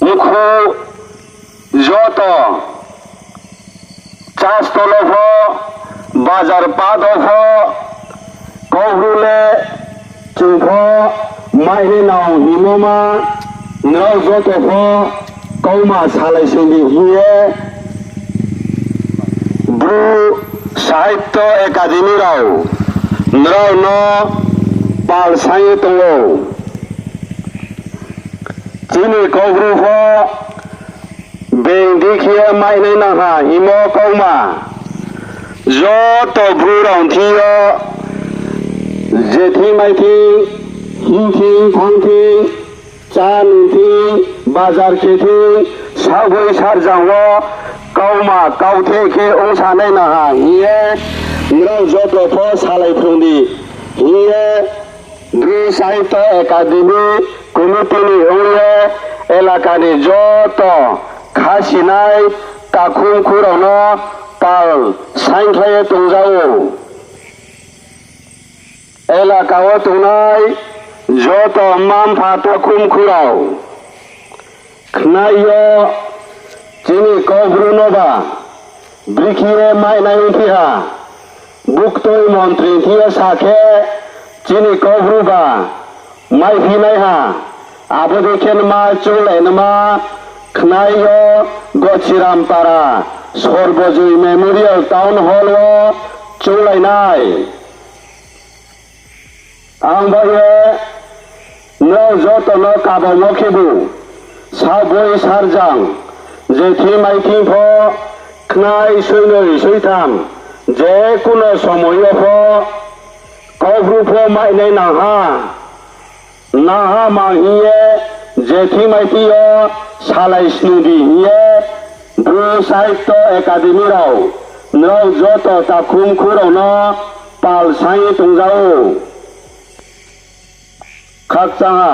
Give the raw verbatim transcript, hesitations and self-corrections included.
Mkhu joto, chastol wo pho, bazar pat wo pho, Kaubru le chung pho mainai nang hingmo ma, nrao joto pho kauma salai sing di hing ye, Bru Sahitya Academy rao nrao no pal saing ye tong ou. Chini Kaubru pho being di khe mainai nang ha hingmo kauma, joto Bru rao thing yo, je thing mai thing, hing thing, thanng thing, chá nung thing, bazar khe thing, saohboi sarjang wo kauma kautheh khe ongsanai nang ha hing ye, nrao joto pho salai phrung di hing ye, Bru Sahitya Academy committee ni ong ye, elaka ni joto khasinai takhumkhu rao no pal saingkhlai ye tongja ou. Elaka wo tongnai joto mma-mpha takhumkhu rao, khnai yo chini Kaubru no ba brekhe ye mainai ongphi ha, buktui montri thing yo sa khe chini Kaubru ba maiphi nai ha, abo dei khe nma chounglai nma khnai yo Gochirampara Sorbojoi Memorial Town Hall wo chounglai nai. Ang bai ye nrao joto no kabamo khebu, saohboi sarjang, je thing mai thing pho, khnai soinoi soitham, je kuno somoi yo pho, Kaubru pho mainai nang ha, nang ha mang hing ye, je thing mai thing yo salai snung di hing ye, Bru Sahitya Academy rao, nrao joto takhumkhu rao no pal saing ye tongja ou. Khakchang ha.